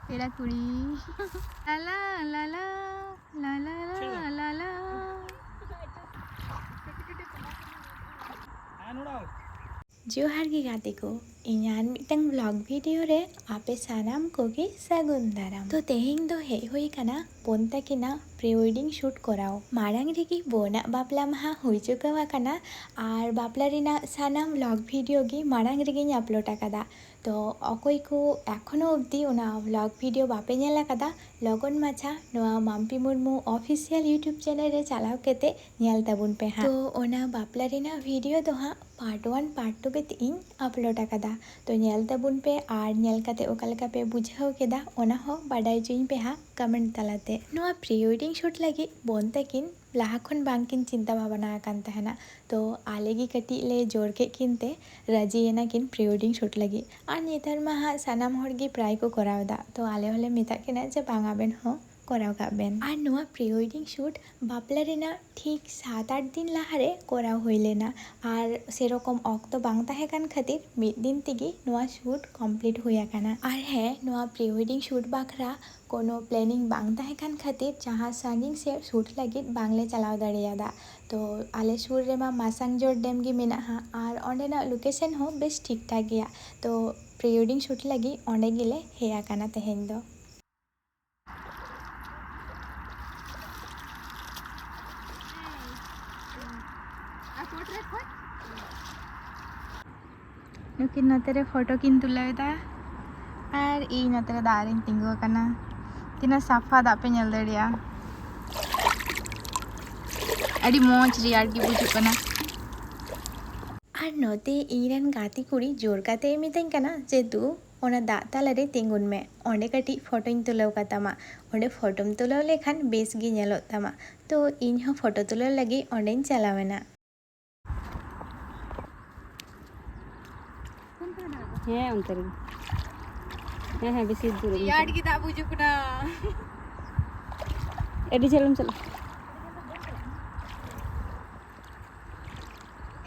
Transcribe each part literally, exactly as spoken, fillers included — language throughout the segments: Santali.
ᱯᱮᱲᱟ ᱠᱩᱲᱤ᱾ ᱞᱟᱞᱟ, ᱞᱟᱞᱟ, ᱞᱟᱞᱟ, ᱞᱟᱞᱟ᱾ ᱡᱚᱦᱟᱨ ᱜᱮ ᱜᱟᱛᱮ ᱠᱚ, ᱤᱧ ᱟᱨ ᱢᱤᱫᱴᱟᱝ vlog video ᱨᱮ ᱟᱯᱮ ᱥᱟᱱᱟᱢ ᱠᱚᱜᱮ ᱥᱟᱹᱜᱩᱱ ᱫᱟᱨᱟᱢ᱾ ᱛᱚ ᱛᱮᱦᱮᱧ ᱫᱚ ᱦᱮᱡ ᱦᱩᱭ ᱟᱠᱟᱱᱟ ᱵᱳᱱ ᱛᱟᱹᱠᱤᱱᱟᱜ pre wedding shoot ᱠᱚᱨᱟᱣ᱾ ᱢᱟᱲᱟᱝ ᱨᱮᱜᱮ ᱵᱳᱱᱟᱜ ᱵᱟᱯᱞᱟ ᱢᱟᱦᱟ ᱦᱩᱭ ᱪᱩᱠᱟᱹᱣ ᱟᱠᱟᱱᱟ ᱟᱨ ᱵᱟᱯᱞᱟ ᱨᱮᱱᱟᱜ ᱥᱟᱱᱟᱢ vlog video ᱜᱮ ᱢᱟᱲᱟᱝ ᱨᱮᱜᱮᱧ upload ᱟᱠᱟᱫᱟ᱾ ᱛᱚ ᱚᱠᱚᱭ ᱠᱚ ᱮᱠᱷᱚᱱᱳ ᱚᱵᱫᱤ ᱚᱱᱟ vlog video ᱵᱟᱯᱮ ᱧᱮᱞ ᱟᱠᱟᱫᱟ, ᱞᱚᱜᱚᱱ ᱢᱟᱪᱷᱟ ᱱᱚᱣᱟ Mampi Murmu official YouTube channel ᱨᱮ ᱪᱟᱞᱟᱣ ᱠᱟᱛᱮ ᱧᱮᱞ ᱛᱟᱵᱚᱱ ᱯᱮ ᱦᱟᱸᱜ᱾ ᱛᱚ ᱚᱱᱟ ᱵᱟᱯᱞᱟ ᱨᱮᱱᱟᱜ video ᱫᱚ ᱦᱟᱸᱜ part one part two ᱠᱟᱛᱮ ᱤᱧ upload ᱟᱠᱟᱫᱟ᱾ ᱛᱚ ᱧᱮᱞ ᱛᱟᱵᱚᱱ ᱯᱮ ᱟᱨ ᱧᱮᱞ ᱠᱟᱛᱮ ᱚᱠᱟ ᱞᱮᱠᱟ ᱯᱮ ᱵᱩᱡᱷᱟᱹᱣ ᱠᱮᱫᱟ ᱚᱱᱟ ᱦᱚᱸ ᱵᱟᱰᱟᱭ ᱦᱚᱪᱚᱧ ᱯᱮ ᱦᱟᱸᱜ comment ᱛᱟᱞᱟᱛᱮ᱾ ᱱᱚᱣᱟ pre wedding shoot ᱞᱟᱹᱜᱤᱫ ᱵᱳᱱ ᱛᱟᱹᱠᱤᱱ ᱞᱟᱦᱟ ᱠᱷᱚᱱ ᱵᱟᱝ ᱠᱤᱱ ᱪᱤᱱᱛᱟᱹ ᱵᱷᱟᱵᱽᱱᱟ ᱟᱠᱟᱱ ᱛᱟᱦᱮᱱᱟ᱾ ᱛᱚ ᱟᱞᱮ ᱜᱮ ᱠᱟᱹᱴᱤᱡ ᱞᱮ ᱡᱳᱨ ᱠᱮᱫ ᱠᱤᱱ ᱛᱮ ᱨᱟᱹᱡᱤ ᱮᱱᱟ ᱠᱤᱱ pre wedding shoot ᱞᱟᱹᱜᱤᱫ᱾ ᱟᱨ ᱱᱮᱛᱟᱨ ᱢᱟ ᱦᱟᱸᱜ ᱥᱟᱱᱟᱢ ᱦᱚᱲ ᱜᱮ ᱯᱨᱟᱭ ᱠᱚ ᱠᱚᱨᱟᱣ ᱮᱫᱟ᱾ ᱛᱚ ᱟᱞᱮ ᱦᱚᱸᱞᱮ ᱢᱮᱛᱟᱜ ᱠᱤᱱᱟ ᱡᱮ ᱵᱟᱝ, ᱟᱵᱮᱱ ᱦᱚᱸ ᱠᱚᱨᱟᱣ ᱠᱟᱜ ᱵᱮᱱ᱾ ᱟᱨ ᱱᱚᱣᱟ pre wedding shoot ᱵᱟᱯᱞᱟ ᱨᱮᱱᱟᱜ ᱴᱷᱤᱠ ᱥᱟᱛ ᱟᱴ ᱫᱤᱱ ᱞᱟᱦᱟᱨᱮ ᱠᱚᱨᱟᱣ ᱦᱩᱭ ᱞᱮᱱᱟ᱾ ᱟᱨ ᱥᱮᱨᱚᱠᱚᱢ ᱚᱠᱛᱚ ᱵᱟᱝ ᱛᱟᱦᱮᱸ ᱠᱟᱱ ᱠᱷᱟᱹᱛᱤᱨ ᱢᱤᱫ ᱫᱤᱱ ᱛᱮᱜᱮ ᱱᱚᱣᱟ shoot complete ᱦᱩᱭ ᱟᱠᱟᱱᱟ᱾ ᱟᱨ ᱦᱮᱸ, ᱱᱚᱣᱟ pre wedding shoot ᱵᱟᱠᱷᱨᱟ ᱠᱳᱱᱳ planning ᱵᱟᱝ ᱛᱟᱦᱮᱸ ᱠᱟᱱ ᱠᱷᱟᱹᱛᱤᱨ ᱡᱟᱦᱟᱸ ᱥᱟᱺᱜᱤᱧ ᱥᱮᱫ shoot ᱞᱟᱹᱜᱤᱫ ᱵᱟᱝᱞᱮ ᱪᱟᱞᱟᱣ ᱫᱟᱲᱮᱭᱟᱫᱟ᱾ ᱛᱚ ᱟᱞᱮ ᱥᱩᱨ ᱨᱮᱢᱟ ᱢᱟᱥᱟᱝᱡᱳᱲ dam ᱜᱮ ᱢᱮᱱᱟᱜᱼᱟ ᱟᱨ ᱚᱸᱰᱮᱱᱟᱜ location ᱦᱚᱸ ᱵᱮᱥ ᱴᱷᱤᱠ ᱴᱷᱟᱠ ᱜᱮᱭᱟ᱾ ᱛᱚ pre wedding shoot ᱞᱟᱹᱜᱤᱫ ᱚᱸᱰᱮ ᱜᱮᱞᱮ ᱦᱮᱡ ᱟᱠᱟᱱᱟ ᱛᱮᱦᱮᱧ ᱫᱚ᱾ ᱱᱩᱠᱤᱱ ᱱᱚᱛᱮ ᱨᱮ ᱯᱷᱳᱴᱳ ᱠᱤᱱ ᱛᱩᱞᱟᱹᱣ ᱮᱫᱟ ᱟᱨ ᱤᱧ ᱱᱚᱛᱮ ᱨᱮ ᱫᱟᱜ ᱨᱤᱧ ᱛᱤᱸᱜᱩ ᱟᱠᱟᱱᱟ᱾ ᱛᱤᱱᱟᱹᱜ ᱥᱟᱯᱷᱟ ᱫᱟᱜ ᱯᱮ ᱧᱮᱞ ᱫᱟᱲᱮᱭᱟᱜᱼᱟ᱾ ᱟᱹᱰᱤ ᱢᱚᱡᱽ ᱨᱮᱭᱟᱲ ᱜᱮ ᱵᱩᱡᱩᱜ ᱠᱟᱱᱟ᱾ ᱟᱨ ᱱᱚᱛᱮ ᱤᱧ ᱨᱮᱱ ᱜᱟᱛᱮ ᱠᱩᱲᱤ ᱡᱳᱨ ᱠᱟᱛᱮ ᱮ ᱢᱤᱛᱟᱹᱧ ᱠᱟᱱᱟ ᱡᱮ, "ᱫᱩ, ᱚᱱᱟ ᱫᱟᱜ ᱛᱟᱞᱟᱨᱮ ᱛᱤᱸᱜᱩᱱ ᱢᱮ, ᱚᱸᱰᱮ ᱠᱟᱹᱴᱤᱡ ᱯᱷᱳᱴᱳᱧ ᱛᱩᱞᱟᱹᱣ ᱠᱟᱛᱟᱢᱟ, ᱚᱸᱰᱮ ᱯᱷᱳᱴᱳᱢ ᱛᱩᱞᱟᱹᱣ ᱞᱮᱠᱷᱟᱱ ᱵᱮᱥ ᱜᱮ ᱧᱮᱞᱚᱜ ᱛᱟᱢᱟ᱾" ᱛᱚ ᱤᱧ ᱦᱚᱸ ᱯᱷᱳᱴᱳ ᱛᱩᱞᱟᱹᱣ ᱞᱟᱹᱜᱤᱫ ᱚᱸᱰᱮᱧ ᱪᱟᱞᱟᱣ ᱮᱱᱟ᱾ ᱦᱮᱸ, ᱚᱱᱛᱮ ᱨᱮᱜᱮ᱾ ᱦᱮᱸ, ᱦᱮᱸ, ᱵᱮᱥᱤ ᱫᱩᱨ ᱨᱮᱜᱮ᱾ ᱨᱮᱭᱟᱲ ᱜᱮ ᱫᱟᱜ ᱵᱩᱡᱩᱜ ᱠᱟᱱᱟ᱾ ᱟᱹᱰᱤ ᱡᱷᱟᱹᱞᱮᱢ ᱪᱟᱞᱟᱜᱼᱟ᱾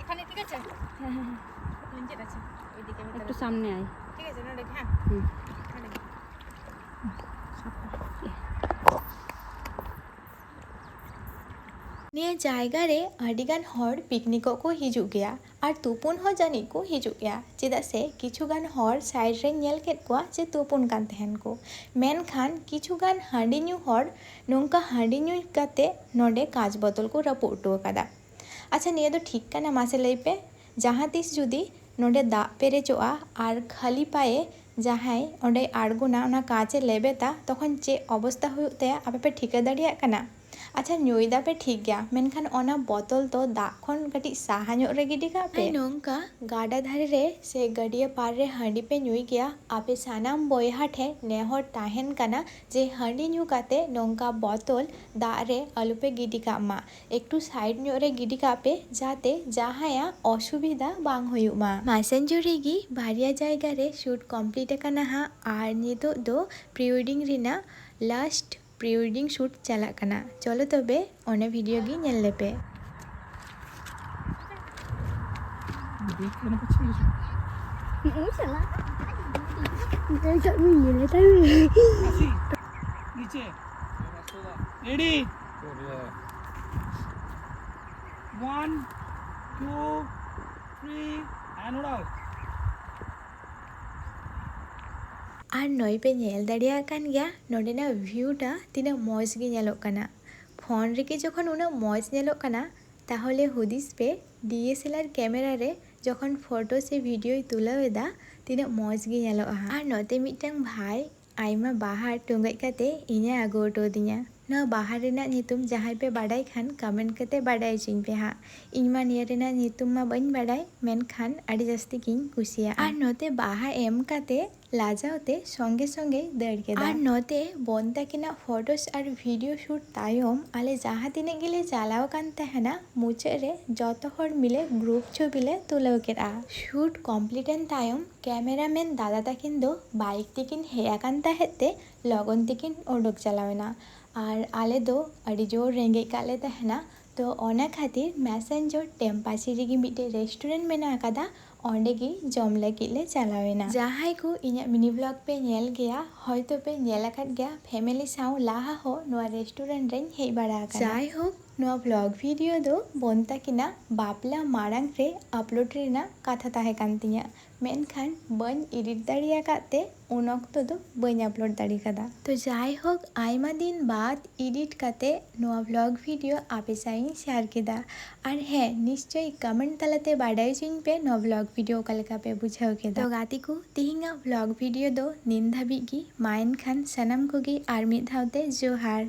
এখানে ঠিক আছে? ᱦᱮᱸ, ᱦᱮᱸ, ᱦᱮᱸ᱾ একটু সামনে আয়। ঠিক আছে, নড়ে, হ্যাঁ। হুম। নড়ে। ᱱᱤᱭᱟᱹ ᱡᱟᱭᱜᱟ ᱨᱮ ᱟᱹᱰᱤᱜᱟᱱ ᱦᱚᱲ ᱯᱤᱠᱱᱤᱠᱚᱜ ᱠᱚ ᱦᱤᱡᱩᱜ ᱜᱮᱭᱟ ᱟᱨ ᱛᱩᱯᱩᱱ ᱦᱚᱸ ᱡᱟᱹᱱᱤᱡ ᱠᱚ ᱦᱤᱡᱩᱜ ᱜᱮᱭᱟ, ᱪᱮᱫᱟᱜ ᱥᱮ ᱠᱤᱪᱷᱩ ᱜᱟᱱ ᱦᱚᱲ ᱥᱟᱭᱤᱰ ᱨᱮᱧ ᱧᱮᱞ ᱠᱮᱫ ᱠᱚᱣᱟ ᱡᱮ ᱛᱩᱯᱩᱱ ᱠᱟᱱ ᱛᱟᱦᱮᱱ ᱠᱚ, ᱢᱮᱱᱠᱷᱟᱱ ᱠᱤᱪᱷᱩ ᱜᱟᱱ ᱦᱟᱺᱰᱤ ᱧᱩ ᱦᱚᱲ ᱱᱚᱝᱠᱟ ᱦᱟᱺᱰᱤ ᱧᱩ ᱠᱟᱛᱮ ᱱᱚᱰᱮ ᱠᱟᱸᱪ ᱵᱚᱛᱚᱞ ᱠᱚ ᱨᱟᱹᱯᱩᱫ ᱦᱚᱴᱚ ᱟᱠᱟᱫᱟ᱾ ᱟᱪᱪᱷᱟ, ᱱᱤᱭᱟᱹ ᱫᱚ ᱴᱷᱤᱠ ᱠᱟᱱᱟ? ᱢᱟᱥᱮ ᱞᱟᱹᱭ ᱯᱮ᱾ ᱡᱟᱦᱟᱸ ᱛᱤᱥ ᱡᱩᱫᱤ ᱱᱚᱰᱮ ᱫᱟᱜ ᱯᱮᱨᱮᱡᱚᱜᱼᱟ ᱟᱨ ᱠᱷᱟᱹᱞᱤ ᱯᱟᱭᱮ ᱡᱟᱦᱟᱸᱭ ᱚᱸᱰᱮᱭ ᱟᱬᱜᱚᱱᱟ, ᱚᱱᱟ ᱠᱟᱸᱪ ᱮ ᱞᱮᱵᱮᱫᱟ, ᱛᱚᱠᱷᱚᱱ ᱪᱮᱫ ᱚᱵᱚᱥᱛᱟ ᱦᱩᱭᱩᱜ ᱛᱟᱭᱟ, ᱟᱯᱮ ᱯᱮ ᱴᱷᱤᱠᱟᱹ ᱫᱟᱲᱮᱭᱟᱜ ᱠᱟᱱᱟ? ᱟᱪᱪᱷᱟ, ᱧᱩᱭ ᱫᱟᱯᱮ ᱴᱷᱤᱠ ᱜᱮᱭᱟ, ᱢᱮᱱᱠᱷᱟᱱ ᱚᱱᱟ ᱵᱚᱛᱚᱞ ᱫᱚ ᱫᱟᱜ ᱠᱷᱚᱱ ᱠᱟᱹᱴᱤᱡ ᱥᱟᱦᱟ ᱧᱚᱜ ᱨᱮ ᱜᱤᱰᱤ ᱠᱟᱜ ᱯᱮ᱾ ᱟᱨ ᱱᱚᱝᱠᱟ ᱜᱟᱰᱟ ᱫᱷᱟᱨᱮ ᱨᱮ ᱥᱮ ᱜᱟᱹᱰᱭᱟᱹ ᱯᱟᱲ ᱨᱮ ᱦᱟᱺᱰᱤ ᱯᱮ ᱧᱩᱭ ᱜᱮᱭᱟ, ᱟᱯᱮ ᱥᱟᱱᱟᱢ ᱵᱚᱭᱦᱟ ᱴᱷᱮᱱ ᱱᱮᱦᱚᱨ ᱛᱟᱦᱮᱱ ᱠᱟᱱᱟ ᱡᱮ ᱦᱟᱺᱰᱤ ᱧᱩ ᱠᱟᱛᱮ ᱱᱚᱝᱠᱟ ᱵᱚᱛᱚᱞ ᱫᱟᱜ ᱨᱮ ᱟᱞᱚ ᱯᱮ ᱜᱤᱰᱤ ᱠᱟᱜ ᱢᱟ᱾ ᱮᱠᱴᱩ ᱥᱟᱭᱤᱰ ᱧᱚᱜ ᱨᱮ ᱜᱤᱰᱤ ᱠᱟᱜ ᱯᱮ, ᱡᱟᱛᱮ ᱡᱟᱦᱟᱸᱭᱟᱜ ᱚᱥᱩᱵᱤᱫᱷᱟ ᱵᱟᱝ ᱦᱩᱭᱩᱜ ᱢᱟ᱾ ᱢᱟᱥᱟᱱᱡᱳᱲᱤ ᱜᱮ ᱵᱟᱨᱭᱟ ᱡᱟᱭᱜᱟ ᱨᱮ ᱥᱩᱴ ᱠᱚᱢᱯᱞᱤᱴ ᱟᱠᱟᱱᱟ ᱦᱟᱸᱜ, ᱟᱨ ᱱᱤᱛᱚᱜ ᱫᱚ ᱯᱨᱤ ᱣᱮᱰᱤᱝ ᱨᱮᱱᱟᱜ ᱞᱟᱥᱴ ᱯᱨᱤ ᱣᱮᱰᱤᱝ ᱥᱩᱴ ᱪᱟᱞᱟᱜ ᱠᱟᱱᱟ᱾ ᱪᱚᱞᱚ ᱛᱚᱵᱮ ᱚᱱᱟ ᱵᱷᱤᱰᱤᱭᱳ ᱜᱮ ᱧᱮᱞ ᱞᱮᱯᱮ᱾ ᱱᱤᱪᱮ᱾ Ready? One, two, three, and roll. ᱟᱨ ᱱᱚᱜᱼᱚᱭ ᱯᱮ ᱧᱮᱞ ᱫᱟᱲᱮᱭᱟᱜ ᱠᱟᱱ ᱜᱮᱭᱟ ᱱᱚᱰᱮᱱᱟᱜ ᱵᱷᱤᱭᱩᱴᱟ ᱛᱤᱱᱟᱹᱜ ᱢᱚᱡᱽ ᱜᱮ ᱧᱮᱞᱚᱜ ᱠᱟᱱᱟ᱾ ᱯᱷᱳᱱ ᱨᱮᱜᱮ ᱡᱚᱠᱷᱚᱱ ᱩᱱᱟᱹᱜ ᱢᱚᱡᱽ ᱧᱮᱞᱚᱜ ᱠᱟᱱᱟ, ᱛᱟᱦᱚᱞᱮ ᱦᱩᱫᱤᱥ ᱯᱮ ᱰᱤ ᱮᱥ ᱮᱞ ᱟᱨ ᱠᱮᱢᱮᱨᱟ ᱨᱮ ᱡᱚᱠᱷᱚᱱ ᱯᱷᱳᱴᱳ ᱥᱮ ᱵᱷᱤᱰᱤᱭᱳᱭ ᱛᱩᱞᱟᱹᱣ ᱮᱫᱟ, ᱛᱤᱱᱟᱹᱜ ᱢᱚᱡᱽ ᱜᱮ ᱧᱮᱞᱚᱜᱼᱟ᱾ ᱟᱨ ᱱᱚᱛᱮ ᱢᱤᱫᱴᱟᱝ ᱵᱷᱟᱭ ᱟᱭᱢᱟ ᱵᱟᱦᱟ ᱴᱩᱸᱜᱟᱹᱡ ᱠᱟᱛᱮ ᱤᱧᱮ ᱟᱹᱜᱩ ᱦᱚᱴᱚ ᱟᱹᱫᱤᱧᱟ᱾ ᱱᱚᱣᱟ ᱵᱟᱦᱟ ᱨᱮᱱᱟᱜ ᱧᱩᱛᱩᱢ ᱡᱟᱦᱟᱸᱭ ᱯᱮ ᱵᱟᱰᱟᱭ ᱠᱷᱟᱱ ᱠᱚᱢᱮᱱᱴ ᱠᱟᱛᱮ ᱵᱟᱰᱟᱭ ᱦᱚᱪᱚᱧ ᱯᱮ ᱦᱟᱸᱜ᱾ ᱤᱧ ᱢᱟ ᱱᱤᱭᱟᱹ ᱨᱮᱱᱟᱜ ᱧᱩᱛᱩᱢ ᱢᱟ ᱵᱟᱹᱧ ᱵᱟᱰᱟᱭ, ᱢᱮᱱᱠᱷᱟᱱ ᱟᱹᱰᱤ ᱡᱟᱹᱥᱛᱤ ᱜᱤᱧ ᱠᱩᱥᱤᱭᱟᱜᱼᱟ᱾ ᱟᱨ ᱱᱚᱛᱮ ᱵᱟᱦᱟ ᱮᱢ ᱠᱟᱛᱮ ᱞᱟᱡᱟᱣ ᱛᱮ ᱥᱚᱸᱜᱮ ᱥᱚᱸᱜᱮᱭ ᱫᱟᱹᱲ ᱠᱮᱫᱟ᱾ ᱟᱨ ᱱᱚᱛᱮ ᱵᱚᱱ ᱛᱟᱹᱠᱤᱱᱟᱜ ᱯᱷᱳᱴᱳᱥ ᱟᱨ ᱵᱷᱤᱰᱤᱭᱳ ᱥᱩᱴ ᱛᱟᱭᱚᱢ ᱟᱞᱮ ᱡᱟᱦᱟᱸ ᱛᱤᱱᱟᱹᱜ ᱜᱮᱞᱮ ᱪᱟᱞᱟᱣ ᱠᱟᱱ ᱛᱟᱦᱮᱱᱟ, ᱢᱩᱪᱟᱹᱫ ᱨᱮ ᱡᱚᱛᱚ ᱦᱚᱲ ᱢᱤᱞᱮ ᱜᱨᱩᱯ ᱪᱷᱚᱵᱤ ᱞᱮ ᱛᱩᱞᱟᱹᱣ ᱠᱮᱫᱼᱟ᱾ ᱥᱩᱴ ᱠᱚᱢᱯᱞᱤᱴ ᱮᱱ ᱛᱟᱭᱚᱢ ᱠᱮᱢᱮᱨᱟᱢᱮᱱ ᱫᱟᱫᱟ ᱛᱟᱹᱠᱤᱱ ᱫᱚ ᱵᱟᱭᱤᱠ ᱛᱮᱠᱤᱱ ᱦᱮᱡ ᱟᱠᱟᱱ ᱛᱟᱦᱮᱸᱫ ᱛᱮ ᱞᱚᱜᱚᱱ ᱛᱮᱠᱤᱱ ᱩᱰᱩᱠ ᱪᱟᱞᱟᱣ ᱮᱱᱟ᱾ ᱟᱨ ᱟᱞᱮ ᱫᱚ ᱟᱹᱰᱤ ᱡᱳᱨ ᱨᱮᱸᱜᱮᱡ ᱠᱟᱜ ᱞᱮ ᱛᱟᱦᱮᱱᱟ, ᱛᱚ ᱚᱱᱟ ᱠᱷᱟᱹᱛᱤᱨ ᱢᱮᱥᱮᱧᱡᱚᱨ ᱴᱮᱢᱯᱟᱥᱤ ᱨᱮᱜᱮ ᱢᱤᱫᱴᱮᱡ ᱨᱮᱥᱴᱩᱨᱮᱱᱴ ᱢᱮᱱᱟᱜ ᱟᱠᱟᱫᱟ, ᱚᱸᱰᱮ ᱜᱮ ᱡᱚᱢ ᱞᱟᱹᱜᱤᱫ ᱞᱮ ᱪᱟᱞᱟᱣ ᱮᱱᱟ᱾ ᱡᱟᱦᱟᱸᱭ ᱠᱚ ᱤᱧᱟᱹᱜ ᱢᱤᱱᱤ ᱵᱞᱚᱜ ᱯᱮ ᱧᱮᱞ ᱜᱮᱭᱟ, ᱦᱚᱭᱛᱳ ᱯᱮ ᱧᱮᱞ ᱟᱠᱟᱫ ᱜᱮᱭᱟ, ᱯᱷᱮᱢᱮᱞᱤ ᱥᱟᱶ ᱞᱟᱦᱟ ᱦᱚᱸ ᱱᱚᱣᱟ ᱨᱮᱥᱴᱩᱨᱮᱱᱴ ᱨᱮᱧ ᱦᱮᱡ ᱵᱟᱲᱟ ᱟᱠᱟᱱᱟ᱾ ᱡᱟᱭᱦᱳᱠ, ᱱᱚᱣᱟ ᱵᱞᱚᱜ ᱵᱷᱤᱰᱤᱭᱳ ᱫᱚ ᱵᱚᱱ ᱛᱟᱹᱠᱤᱱᱟᱜ ᱵᱟᱯᱞᱟ ᱢᱟᱲᱟᱝ ᱨᱮ ᱟᱯᱞᱳᱰ ᱨᱮᱱᱟᱜ ᱠᱟᱛᱷᱟ ᱛᱟᱦᱮᱸ ᱠᱟᱱ ᱛᱤᱧᱟᱹ, ᱢᱮᱱᱠᱷᱟᱱ ᱵᱟᱹᱧ ᱮᱰᱤᱴ ᱫᱟᱲᱮ ᱟᱠᱟᱫ ᱛᱮ ᱩᱱ ᱚᱠᱛᱚ ᱫᱚ ᱵᱟᱹᱧ ᱟᱯᱞᱳᱰ ᱫᱟᱲᱮ ᱠᱟᱫᱟ᱾ ᱛᱚ ᱡᱟᱭᱦᱳᱠ, ᱟᱭᱢᱟ ᱫᱤᱱ ᱵᱟᱫ ᱮᱰᱤᱴ ᱠᱟᱛᱮ ᱱᱚᱣᱟ ᱵᱞᱚᱜ ᱵᱷᱤᱰᱤᱭᱳ ᱟᱯᱮ ᱥᱟᱶ ᱤᱧ ᱥᱮᱭᱟᱨ ᱠᱮᱫᱟ᱾ ᱟᱨ ᱦᱮᱸ, ᱱᱤᱥᱪᱳᱭ ᱠᱚᱢᱮᱱᱴ ᱛᱟᱞᱟᱛᱮ ᱵᱟᱰᱟᱭ ᱦᱚᱪᱚᱧ ᱯᱮ ᱱᱚᱣᱟ ᱵᱞᱚᱜ ᱵᱷᱤᱰᱤᱭᱳ ᱚᱠᱟ ᱞᱮᱠᱟ ᱯᱮ ᱵᱩᱡᱷᱟᱹᱣ ᱠᱮᱫᱟ᱾ ᱛᱚ ᱜᱟᱛᱮ ᱠᱚ, ᱛᱤᱦᱤᱧᱟᱜ ᱵᱞᱚᱜ ᱵᱷᱤᱰᱤᱭᱳ ᱫᱚ ᱱᱤᱱ ᱫᱷᱟᱹᱵᱤᱡ ᱜᱮ᱾ ᱢᱟ ᱮᱱᱠᱷᱟᱱ ᱥᱟᱱᱟᱢ ᱠᱚᱜᱮ ᱟᱨ ᱢᱤᱫ ᱫᱷᱟᱣ ᱛᱮ ᱡᱚᱦᱟᱨ᱾